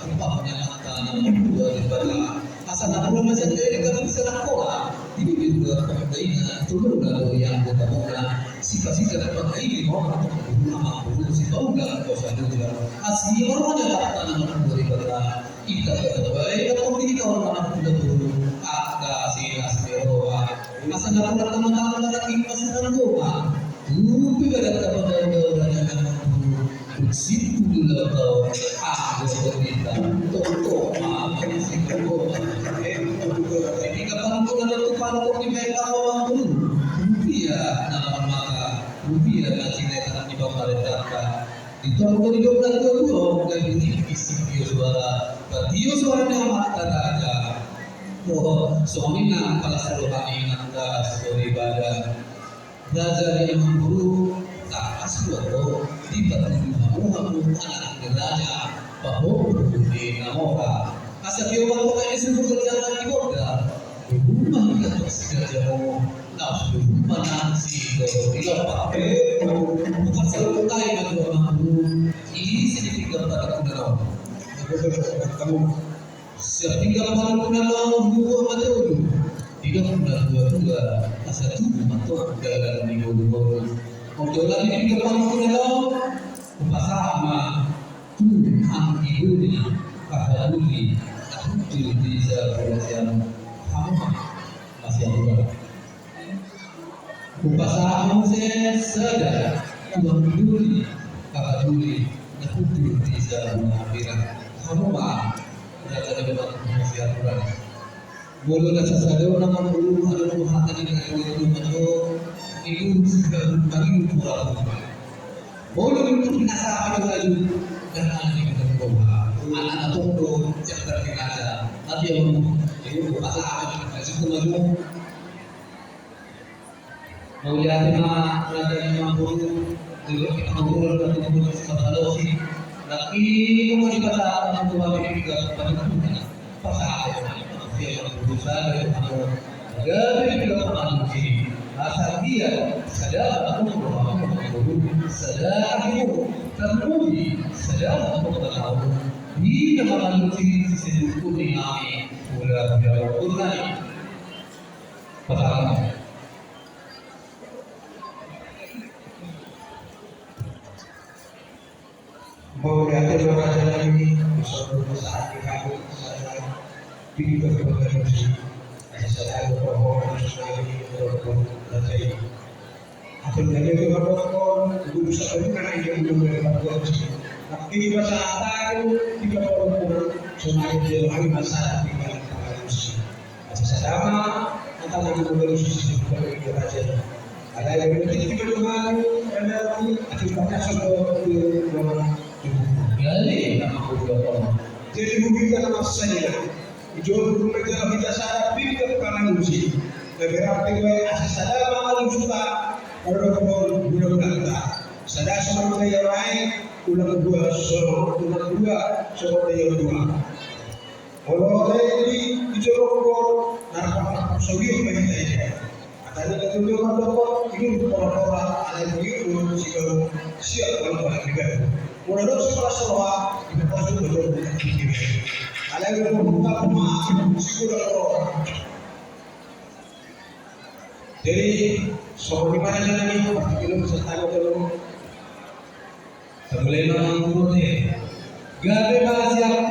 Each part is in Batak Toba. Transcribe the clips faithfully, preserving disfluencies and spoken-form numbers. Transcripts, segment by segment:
tumpahon ni Amanta na martua Debata. Asa na pola ma sian diri gabe bisa na pola, di bibir do panggaina, toluna do i anggo tamuna, sipasitar panggaina, mauliate ma tu amangboru, sipaula angka saluhutna. Asi ma roha ni Amanta na martua Debata. Hita pe tabaen, hita pe tabaen, angka silas ni roha. Asa na pola tama-tama na tingki masa na goma. Tutu pe badan tama-tama na goma. Simpul ulang tahun. Anggo so hita. Tongtong ma, mangisi goma. Eh, tongtong. Jadi kapan pun ada tukang kopi baik apa, Bang Guru? Rupiah na marmata. Rupiah na sinetan di pamarentahkan. Di tonggo ni dok na dua-dua, gabe tingki sitio suara, patio suara ni amanta raja. Oh, songon i nang palas roha ni inanta soripada. Raja ni amangboru, tangkas do dipatudu hamu, hamu anak ni raja, pahompu ni na mora. Asa tio ma tongka ni sumur kerja lagi boda. Rumah kita tersedia jauh. Nah, rumah nasi dari lompat. Bukan selalu kota yang dua mampu. Ini sedikit gambar aku dah tahu. Sedikit gambar aku dah tahu. Dua mata dulu. Tidak pernah dua-dua. Asa tubuh mata dalam minggu dua. Untuk lagi tiga puluh dah tahu. Upasama. Tu anggi doli, paha doli, na hundul di jabu na sian hamu ma, na sian Tuhan. Hupasahat muse sada, tu anggi doli, paha doli, na hundul di jabu na hambira. Hamu ma, raja na sian Tuhan. Molo na sasadona ma molo adong do hata ni na dua tu majo, ibu sudah mari pura. Molo nuntu na sapa do laju, dan ala ni kita berdoa. Anak na tonggo, jangan terkena aja. Tapi yang ibu pasangan, kasih tu majo. Mauliate ma raja ni amangboru, dulu kita ngobrol dan ngobrol sama Salosi. Laki mau dipasahat sama tua ini juga pada punya pasahat. Dia yang berusaha dari kamu. Gabe juga pengalusi. Asa dia sadar aku mengobrol, sadar aku terpuji, sadar aku tahu. Dia mengalusi sisi hukum ini. Udah tidak berani. Pasahat. Mauliate ma raja nami, sahat ni hami sada, pintor pengalusi, sada do pahoran nami, raja i. Atau dari itu pahoran, guru sabar nami, guru pahoran. Tapi di masa tahu, tiga puluh orang, sonari dia hari masa tiga puluh orang. Asa sada ma, angka na mangalusi sisi hukum ni raja i. Alai berarti di mana, ada lagi, akibatnya sudah di mana. Jadi, nama hukum. Jadi, hukum kita nama saja. Jolo hukum kita, kita sada, pintor pengalusi. Berarti gue asa sada mangalusi, Pak. Orang-orang guna-guna kita. Sada sama dia lain, ulang dua, so, ulang dua, so, dia dua. Molo alai di, di jolo ko, na rap-rap sorion ma hita i. Atau na jolo mandok, ini pora-pora, alai di jolo, siap kalau pada kita. Molo adong sikola soroha, di pos itu betul. Alai di pos itu, maaf, sikola soroha. Jadi, songon i ma raja nami, partingkian beserta betul. Sebelah mana guru teh? Gabe ma siap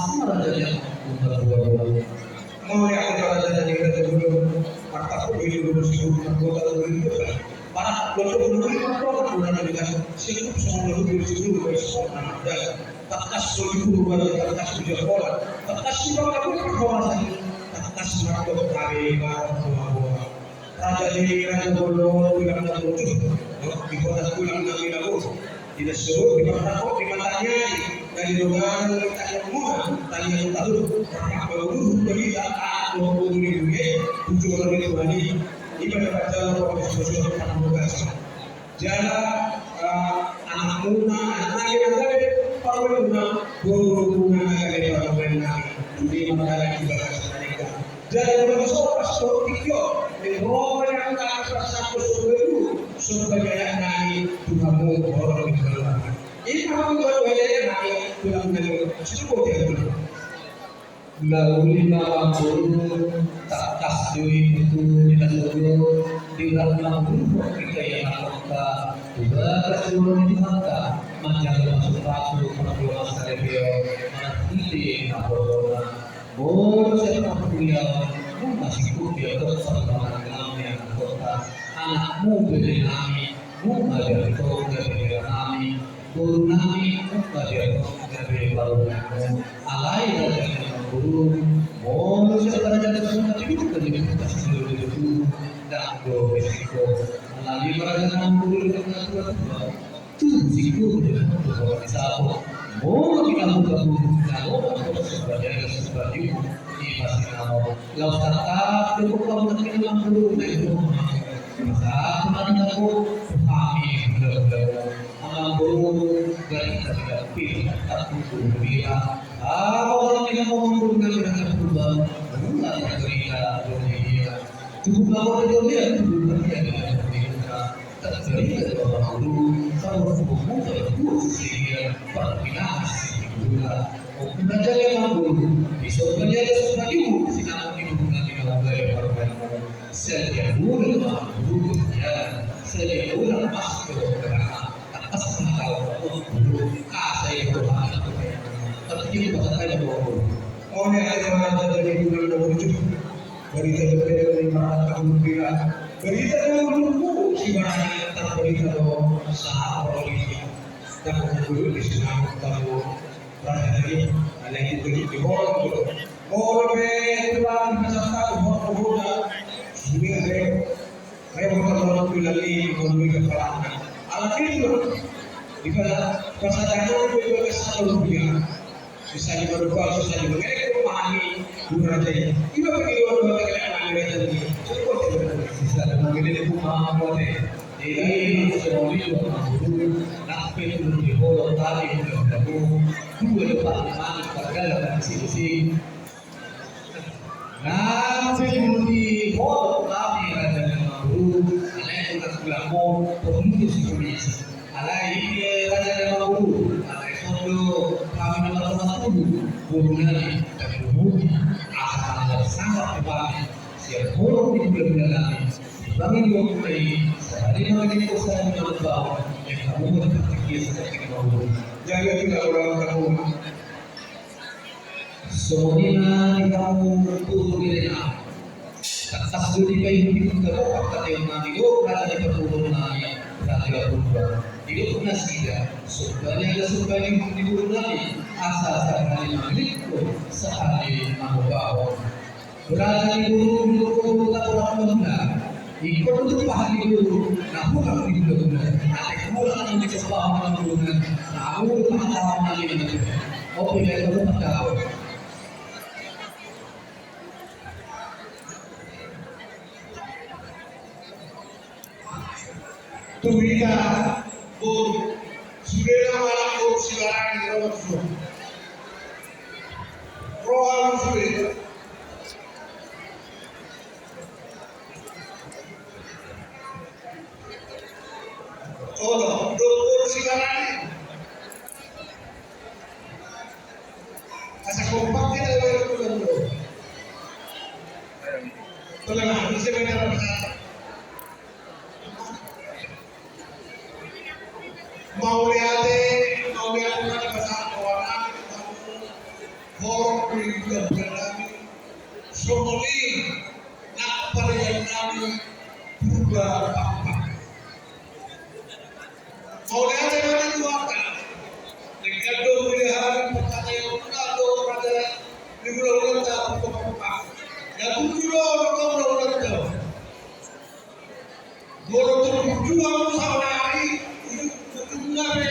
Asal ada yang buka buah-buah. Mauliate ma raja ni raja bolon, martangkup i tu dolok Siburuk, margota tu dolok Siburuk. Marangkup do tu dolok Siburuk, martonggo tu raja ni raja. Singkup songon na hundul Siburuk, songon na mardalan. Tangkas so di Purba, tangkas so di Angkola, tangkas so di Pangkabur, Pangkabur, tangkas martonggo tabe marbuah-buah. Raja ni raja bolon, tulang na burju, di kota tulang na binaboru. Di na so di martangkok di mata ni ari, na di dongan tanyamuna, tanyam talu, rap manguluhon barita anak dohot boru ni bune, tujuan ni Tuhan i, i ma na manjalo parmesoson parbogason. Jala, eh, anakmuna, anak nami na gabe parumaenmuna, borumuna na gabe parumaen nami, di ma na di bagasan na denggan. Jala di bagasan pastor tingki on, di roha ni angka pastor somba i, somba ni anak nami, tu hamu borumuna. Ima hamu borumuna, anak nami, tulang nami, suku dia. Lauli ma amangboru, tangkas do i tutu di na sogot, di rap manguluhon hita i anakhonta, tu bagas joro ni Tuhanta, manjalo pasupasu pardongan saripeon, marhite na borngin. Molo sian parhuriaon, nunga singkop i antong pardongan ni anakhonta, anakmu bere nami, nunga di antong gabe bere nami, boru nami, nunga di antong gabe parumaenmu. Alai raja ni amangboru, molo sian raja ni amangboru, nunga di antong gabe parumaenmu. Ndang do be singkop. Alai raja ni amangboru, nunga tua-tua. Tu singkop di antong gabe singkop. Molo di antong gabe singkop, sebagai sebagai di pasinamo. Laos tangkas do hamu na di amangboru, na di amangboru. Masa aku na di amangboru, hami hula-hula. Amangboru, barita di dapil, tak butuh bira. Apa orang di amangboru na di dapil, bukan tak berita, belum dia. Tubuh amangboru dia, tubuh dia, dia, dia, dia. Tarbarita do amangboru, saur matua, saur sisian, parpinangan sisibula. Ompung raja ni amangboru, di somba ni atas somba ni ibu, sinamot ni ibu na di amangboru, parumaenmu. Sadia ulang amangboru, sadia ulang mas do berama. Atas na tau amangboru, asa i do hata. Tapi kita pasakai amangboru. Oleh aja raja dari bulan Dohorjuk. Barita dope na marhata hulukira. Barita do hulukmu sibarani, tarbarita do sahat ro di dia. Dapot huluk di sinamot tabo raja i, alai huluk di holong do. Molo pe tulang di pasar tabo holong do. Sude re. Re molo tulang i molo i kepala. Alai itu di pasar tabo itu biasa luar biasa. Sisali marupa, sisali mangekor mahani, guru raja i. Ima pagi dua dua tegak mahani raja i. Cukup tidak. Sisali mangekor mahani. Jadi, ini semua itu mahani. Nape tu di bolo tadi udah ketemu. Dua depan mahani, padahal kan sisi. Nang pe di holong nami raja ni amangboru, alai tulang-tulangmu, pemutus Indonesia. Alai i raja ni amangboru, alai sondo kami na martolu, boru nami, dan boru, asa sangap tu kami, sian holong ni hulahula nami, dipanggil di ompu i, sahali mangalingkos sahali mangalingkos, yang kamu mau dipertikia seperti amangboru. Jadi tidak orang kamu. Songon i ma di hamu boru ni bere nami. Tangkas do dipaihut-ihut hamu angka taon nami dohot raja ni parboruon nami, Raja Purba. Didok nasida, somba ni atas somba ni ibu ni boru nami, asa sahali mangalingkos, sahali mangobahon. Raja ni boru, boru, boru, boru, boru, boru. Ingkon do tumpahon ni boru na hurang di hulahula. Ate hurang na di tumpahon ni boru na hurang di hulahula. Oke, baik, boru, boru. Tu hita, boru, sude na manang boru Sibarani, ro ma sude. Ro hamu sude. Olo, dung boru Sibarani. Asa kompak hita, boru, boru. Tolong, bisa minta pesan. Mauliate, mauliate ma di pasahat roha nami tu hamu, horong ni hulahula nami, songon i nang parian nami, Purba Pakpak. Mauliate ma di Tuhanta, denggan do huida hami, pangkataion muna do raja ni hulahulanta Purba Pakpak. Na tutu do hulahulanta. Molo tung berjuang saonari, ujungna be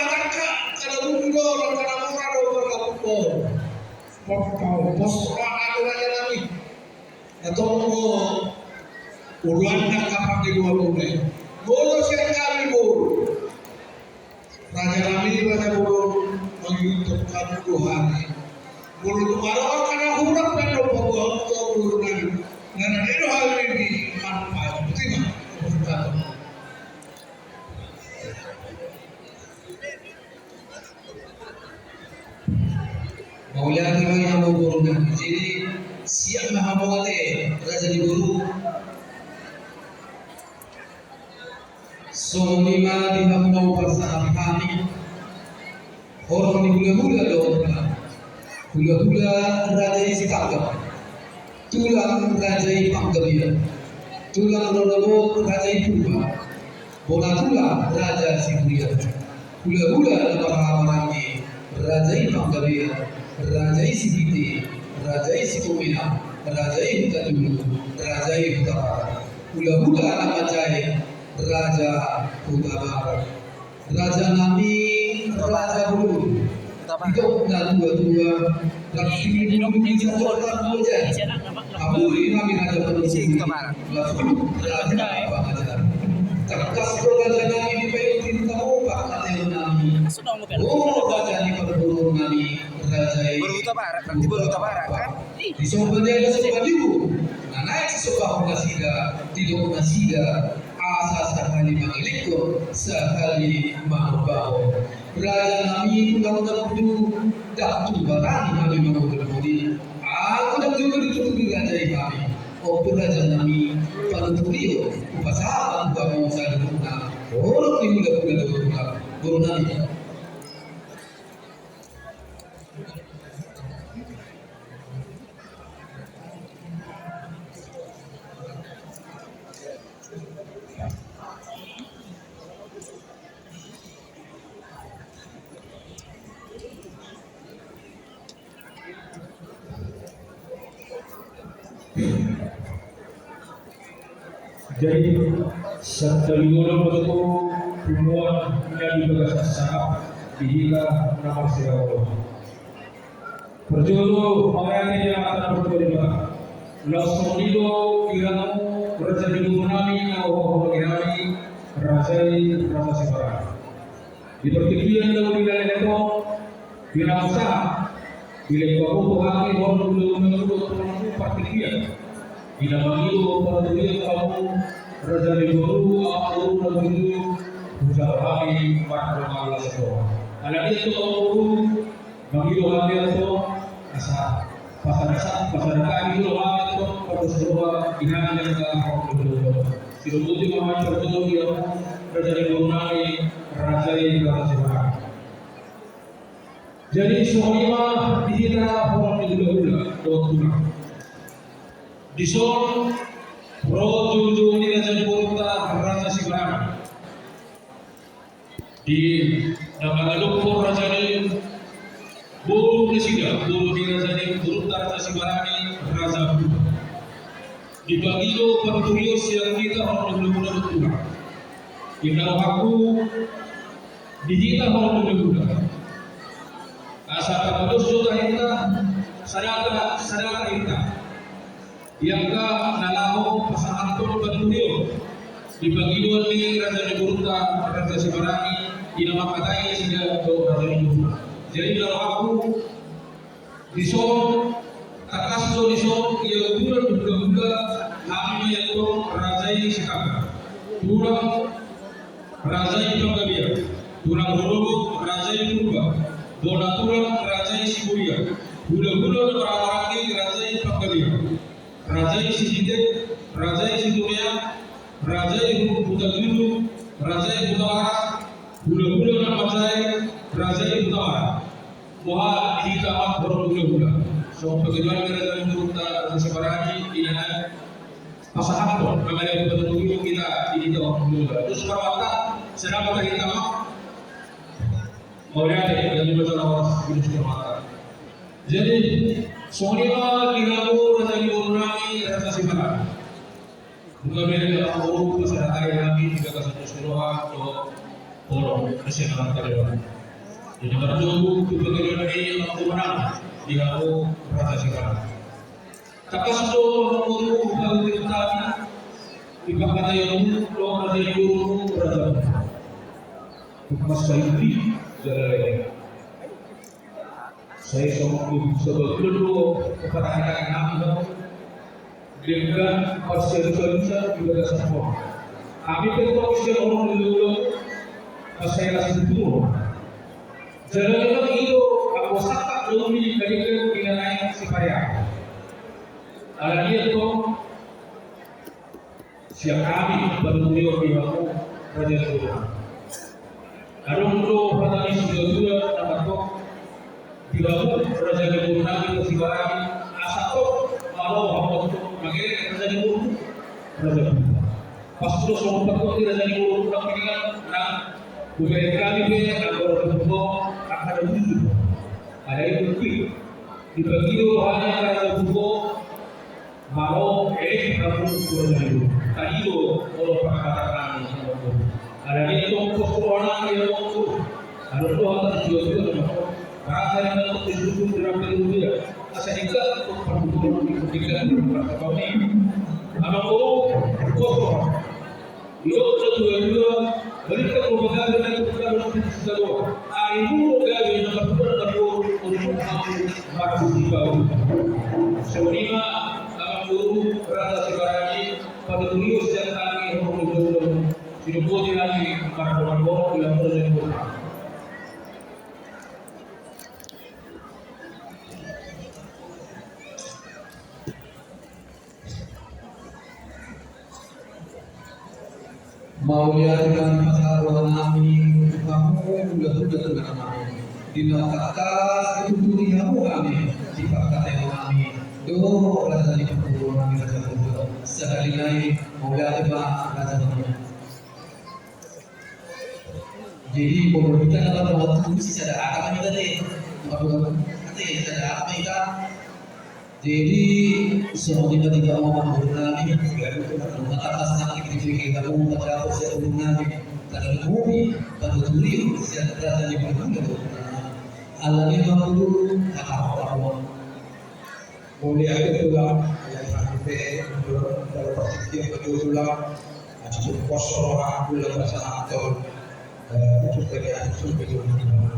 hatangka, kada bunggo, kada mora do pargabung. Pos, pos, pos, raja nami. Antong do ulaon na kapang di dua puluh. Molo sian hami boru, raja nami, raja boru, mangihuthon hami do hami. Molo tung adong angka na hurang pe do paboa hamu tu boru nami. Nana do hami di manfaat. Betul ma. Mauliate ma di hamu boru nami. Jadi siap ma hamu ate, raja ni boru. Songon i ma di hamu na hupasahat hami. Horong ni hulahula do. Hulahula raja i Sitanggang. Tulang raja i Panggabean. Tulang rorobot raja i Purba. Bona tulang raja Siburian. Hulahula na marhaha maranggi, raja i Panggabean, raja i Sihite, raja i Sikomena, raja i Hutajulu, raja i Hutabarat. Hulahula na manjae, raja Hutabarat. Raja nami, raja boru. Didok na tua-tua, lagi di bulu bisa dua jari. Amuri nami raja boru. Las bulu raja pangajar. Tangkas do raja nami di payo tinta opat kateon nami. O raja ni parboruon nami, raja i. Boru Hutabarat, berarti boru Hutabarat, kan? Disomba ni raja somba ni boru. Na naeng sisombahon nasida, didok nasida. Asa sahali mangelek, sahali manombahon. Raja nami, tulang na bujur, ndang tung barani hami mangulahon i. Anggo ndang jolo ditutupi raja i hami. Ompu raja nami, panuturion hupasahat ma tu hamu saluhutna. Horong ni hulahula dohot tulang, boru nami. Jadi, santabi godang ma tutu punguan na di bagasan sangap di hita na marsirawanon. Parjolo, mauliate di Amanta Martua Debata. Laos songon i do di hamu raja ni boru nami na huhorong hami, raja i Raja Sibarani. Di partingkian na uli na leto, di na usaha, di leto boru hami, horong ni hulahula dohot tulang partingkian. Di na mangido partingkian hamu, raja ni boru, amang boru na tutu, usaha hami, mardongan las roha. Alani i tu amang boru, mangido hami antong, asa, pasada, pasada hami tu roha antong, pardos roha, di hami na horong ni hulahula. Sidomuti ma hami parjolo di hamu, raja ni boru nami, raja i Raja Sibarani. Jadi, songon i ma di hita horong ni hulahula dohot tulang. Dison, ro joujou ni raja ni borunta Raja Sibarani. Di na mangalompo raja ni boru nasida, boru ni raja ni borunta Raja Sibarani, Raja Purba. Dipangido panuturion sian hita horong ni hulahula dohot tulang. Inna rohangku di hita horong ni hulahula. Asa tapados jo tahinta, sada, sada tahinta. Di angka na laho pasahathon panuturion. Di pangidoan ni raja ni borunta Raja Sibarani, di na mangkatai nasida tu raja ni borunta. Jadi, inna rohangku, dison, tangkas do dison, ia uduran hulahula, hami ma i antong raja i Sitanggang. Tulang raja i Panggabean. Tulang rorobot raja i Purba. Bona tulang raja i Siburian. Hulahula na marhaha maranggi raja i Panggabean. Raja i Sihite, raja i Sikomena, raja i Hu-, Hutajulu, raja i Hutabarat. Hulahula na manjae, raja i Hutabarat. Boha di hita ma horong ni hulahula. Songon pangidoan ni raja ni borunta Raja Sibarani, di na pasahathon, mangaliat panuturion hita di hita horong ni hulahula. Terus parmata, sada ma tahinta ma. Mauliate, jadi baca lawas, terus parmata. Jadi, Songon i ma di hamu raja ni boru nami, Raja Sibarani. Nunga bereng di hamu boru, pasahat hami di bagasan dos ni roha dohot holong, ese na martele. Jadi martunggu tu pangkirim ni hamu boru nami, di hamu Raja Sibarani. Tangkas do hamu boru, pangkirim nami, di pangkataion dohot raja ni boru, Raja Sibarani. Tung masa i, jala leleng. Sai songon i, sabagian do kepada anak-anak nami, denggan parsialusalusan di bagasan on. Hami pe tong sian horong ni lobi, pas sai las di tutu. Jala memang i do anggo sangkap lobi na denggan di na naeng siparean. Alani i tong, sian hami panuturion di hamu raja ni boru nami. Adong do hata ni situatua na mandok, di hamu raja ni boru nami Sibarani, asa tong malo hamu tong mangele raja ni boru, raja boru. Pas do songon pandok ni raja ni boru nami, na hubereng hami pe anggo raja boru, angka na bujur. Alai i do, dipangido hami angka raja boru, malo elek hamu tu raja ni boru. Tadi do molo pangkataion nami. Alani i tong pos roha nami, adong do hata ni situatua na mandok, barang sai na tong disusun di rampe rupiah, asa denggan tong partuturon, denggan tong partuturon i. Amang boru, pos roha. Didok natuatua, balintang ma pagabe na tu pagabe na tu sitadoa. Ai molo gabe na martua na marboru, unjuk hamu marhusipau. Songon i ma, amang boru, Raja Sibarani, panuturion sian hami horong ni lobi, sidok boti hami marhorong-horong di hamu raja ni boru. Mauliate ma di pasahat roha nami tu hamu hulahula tu anak nami. Di na tangkas dituturi hamu hami di pangkataion nami dohot raja ni parboruon nami, raja boru. Sahali nai mauliate ma raja nami. Jadi, boru hita na laho tu sisada ate ma hita, te. Boru ate, sisada ate ma hita. Jadi, songon i ma di hamu amang boru nami, gabe tu na tangkas nang dipikirhon hamu, tangkas sian boru nami, tangkas nami panuturion sian raja ni boru nami. Alani i ma boru, hata-hata. Mauliate tulang, alai hami pe, dalam partingkian ma jo tulang, asa tung pos roha, tulang pasahathon, eh, untuk tadi asa tung pos roha.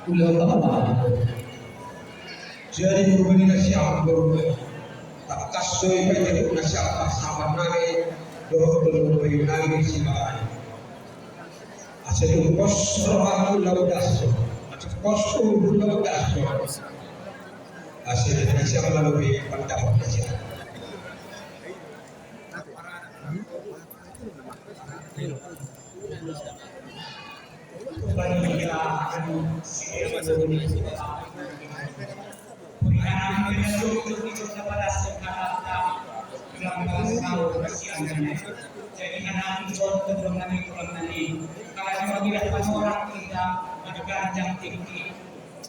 Tulang apa? Jadi boru nami na siap, boru nami. Tangkas do i paingot na siap, pasahaton nami, dohot boru nami Sibarani. Asa tung pos roha tu laut daso. Asa tung pos roha tu laut daso. Asa tung pos roha tu laut daso. Jadi, anak itu, teman-teman, teman-teman. Kalau cuma tidak panorang kita, ada ganjang tinggi.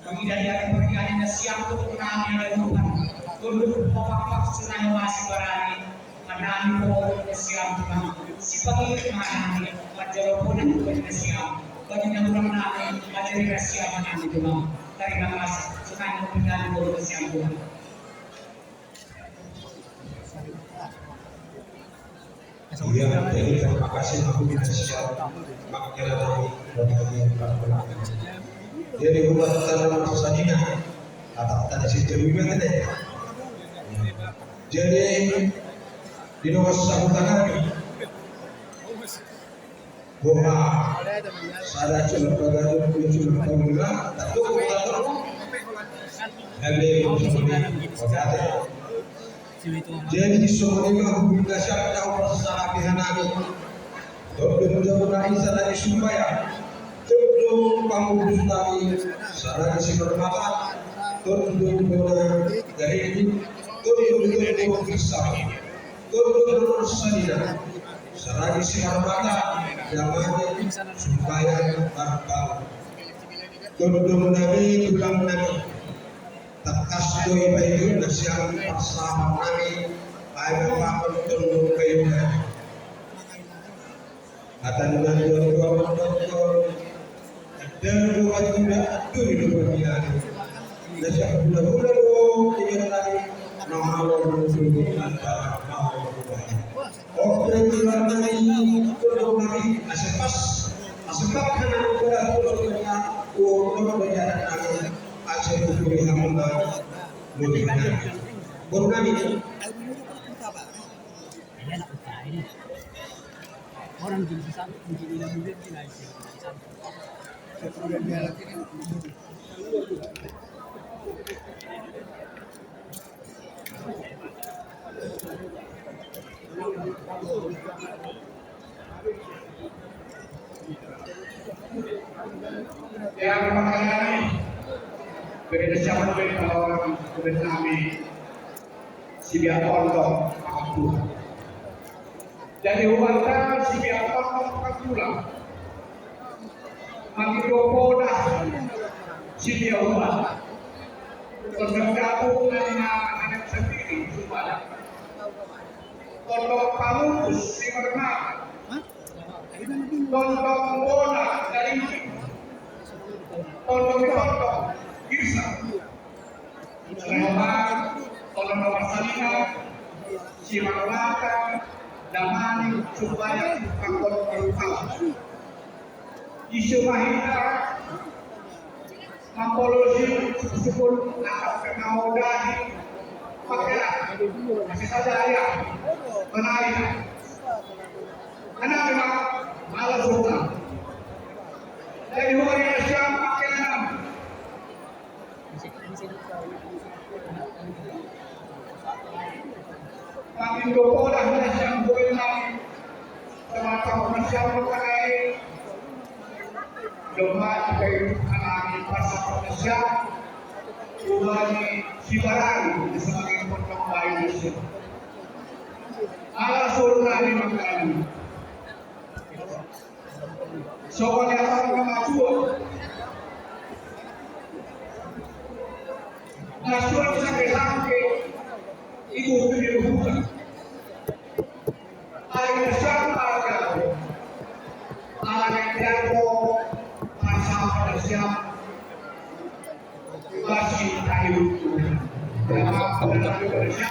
Kami dari, dari pernikahan yang siap untuk menangani ada Tuhan. Untuk bapak-bapak senang masih berani. Menangani pokok yang siap Tuhan. Si pagi menangani, menjawab pun yang siap. Bagi yang kurang menangani, menjadi siap menangani Tuhan. Terima kasih. Senang menangani pokok yang siap Tuhan. Iya, jadi terima kasih aku tidak siap. Makanya kami bertanya. Jadi rumah tangga masa salina. Kata tadi situ juga tadi. Jadi di nomor satu tangan. Boha, sada culak pagaduh, dua culak pagaduh, tatu, tatu. Hebe, pagate. Jadi songon i ma hubungan siap tahu persahabatan nami. Tondong jabu nami sada ni sumbaya. Tondong pangurus nami sada ni simarmata. Tondong bona dari tondong, tondong pisau. Tondong salina. Sada ni simarmata, damang, sumbaya, marpau. Tondong nami, tulang nami. Tangkas Soi paidu nasiam pasahat nami, baik apa pun tunduk kayu nami. Hata ni na tuatua mandok, dan dua tiga atur di dua tiga. Nasiam hula-hula do, tiga tadi, nama lo, antara nama lo. Oke, terima kasih. Terima kasih. Asepas, asepas karena udah terus kerja, untuk kerja dan ase bukuri hamba lebih banyak. Boru nami. Orang jenis satu, jenis satu. Ya, makanya ni, beda siapa tu yang kalau beda nami, si biar kontong, aku. Jadi, huata si biar kontong, aku pulang. Mati dopo dah, si biar huata. Kontong gabung, nami na, nami sendiri, huata. Tondok Pamutus, Simarmata. Tondok Bona, Garinci. Tondok Tondok, Girsa. Tondok Tondok Marsalina, Simarmata, Damani, Sumbayang, Pangkon, Parupalan. Isu mahita, Mampolosi, sukun, atas kena modal, pakai lah. Masih saja ya. Mana ya? Mana memang malas suka. Jadi, hubungan yang siap pakai enam. Tapi dopo dah nasiam boe nami. Semata nasiam boe nami. Domba dikai nami pasal nasiam. Ubani sibarang sebagai potong bayi nasiam. Ala suruh nami makan. Soal yang paling matua. Nasional sampai-sampai ibu tu di rumah. Ada siapa ada? Ada yang jago, masa ada siapa? Masih ada itu.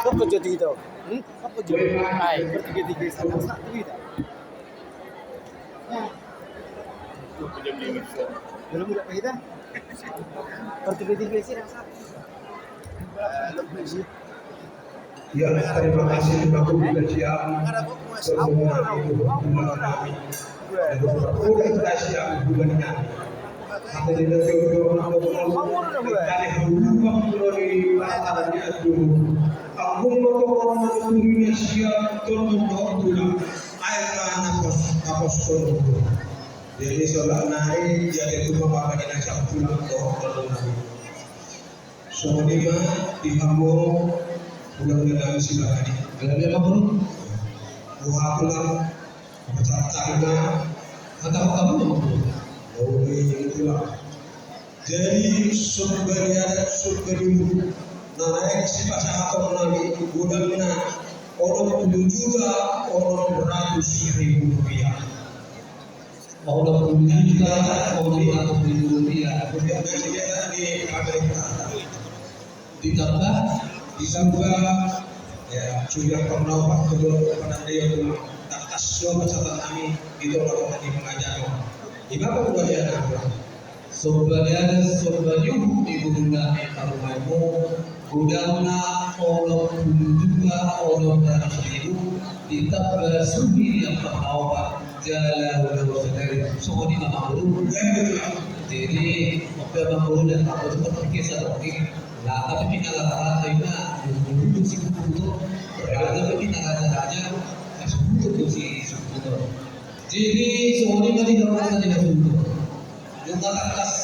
Apa jadi itu? Hmm? Apa jadi? Ai, bertiga-tiga sama satu kita. Ya, terima kasih, terima kasih. Semua itu hubungan kami. Udah kasih hubungan kami. Ate di dati orang orang dari hubungan dari itu. Aku mau orang orang punya siap tolong pulang. Ayo, anak pos, anak pos. Jadi, solat nari, jadi, itu bapak lagi ngajak pulang ke hotel nari. Songon i ma di hamu, ulang dengan si Bakadi. Kalau dia mau, buat pulang, macam-macam, ada apa kamu mau? Oh, ini pulang. Jadi, sombani adat, sombani uhum. Na naeng sipasahaton nami godangna onom pulu juta onom ratus ribu rupiah. Onom pulu juta onom ratus ribu rupiah. Rupiah biasa di Amerika. Ditambah, ditambah, ya, sudah pernah, Pak, kedua, pernah dia pulang. Tangkas dua pasahaton nami, itu kalau tadi mengajar. Di mana kemudian, Pak? Sombani adat, sombani uhum di guru nami parumaenmu, godangna onom pulu juta onom ratus ribu, ditambah suhi di angka paopat, jala udah sadari, songon i ma guru. Jadi, oke, ma guru, dan aku tetap pikir satu lagi. Lah, tapi kita rata-rata ini, dua puluh si guru itu, rata-rata kita raja-raja, eh, sepuluh si guru. Jadi, songon i ma di dalam rata-rata guru. Nunga tangkas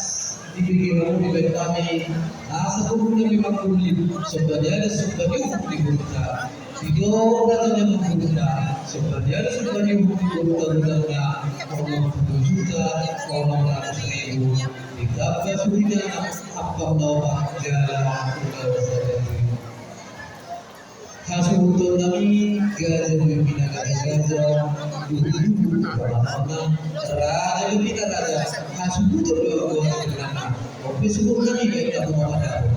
di pikiranmu, dibaen hami asa guru nami mangkulit, sombani adat, sombani uhum di guru ta. Didok raja ni mangkulit ta, sombani adat, sombani uhum di guru ta, godangna onom pulu juta onom ratus ribu. Ditamba suhina, ampang na opat jala ulaon sadari. Hasuhuton nami, gaja do i pinahan gaja, duhut-duhut pamanaonna, raja do i pinahan raja, hasuhuton do i pinahan. Ope suhut nami, baen hamu ma padabu.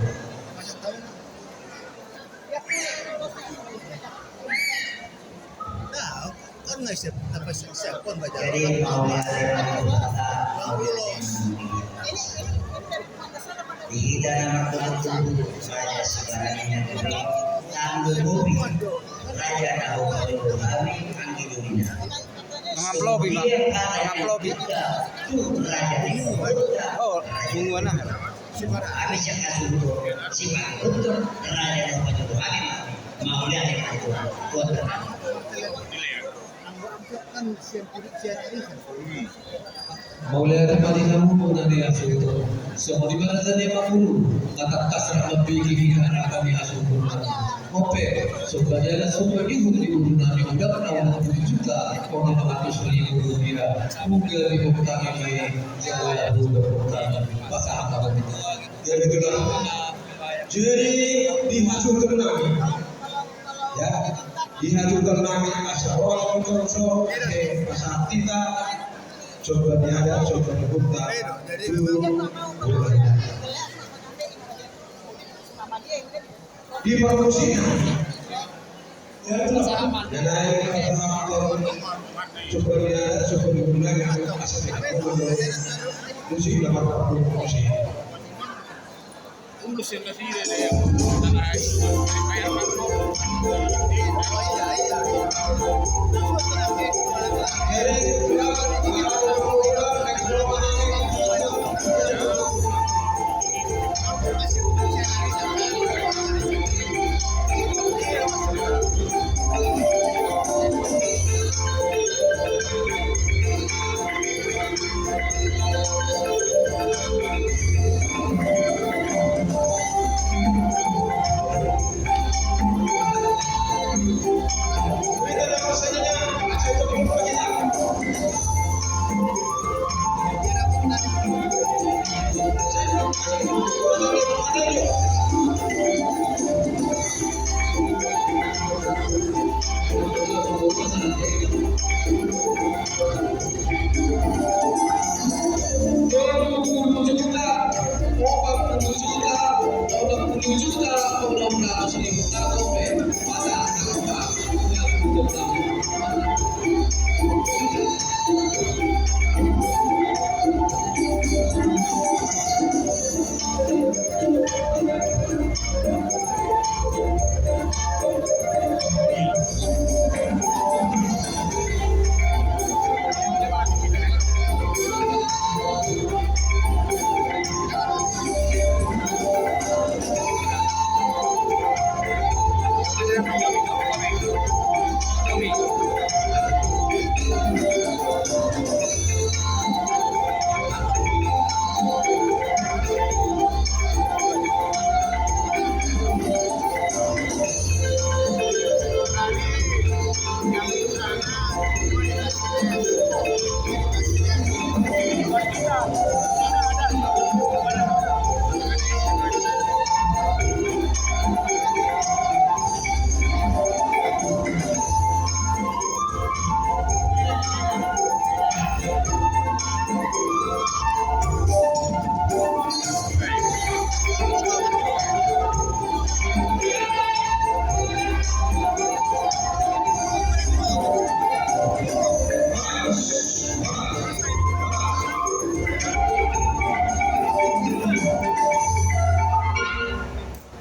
Jadi, mauliate ma di Tuhanta. Di hita na martubu-tubu, raja sibarani na gabe, tanggung hobi, raja na hupajoujou hami, anggi doli na. Mangaplobi, Bang. Mangaplobi. Tu raja ni. Oh, bunguan ah. Hami sian hasuhuton, sipahuthon, raja na hupajoujou hami ma. Mauliate ma di Tuhan. Tuhan terang. Mauliate ma di hamu na di hasuhuton. Songon i ma raja ni amangboru, na tangkas rap mambege hita na di hasuhuton. Ope, somba ni adat, somba ni uhum di boru nami, ope, na onom pulu juta onom ratus ribu rupiah. Uga di hutang i, jala uga hutang pasahat hami. Jadi, jadi di hasuhuton nami. Ya, di hasuhuton nami asa ro hami, asa pasahat hita. Somba ni adat, somba ni uhum. Di parmusik. Ya, itu lah. Dan akhirnya kita coba dia, coba digunakan, asik. Musik dapat parmusik. Tolu pulu juta, opat pulu juta, onom pulu juta, onom ratus ribu.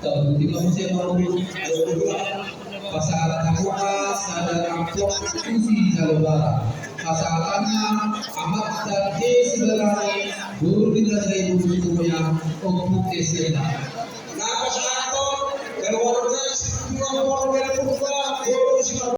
Tau di muse mau pasahat hamu ma sada amplop tusi jalo bara. Pasahatanna amanta Desi Barani, boru ni raja i boru Sitohang, Ompu Esena.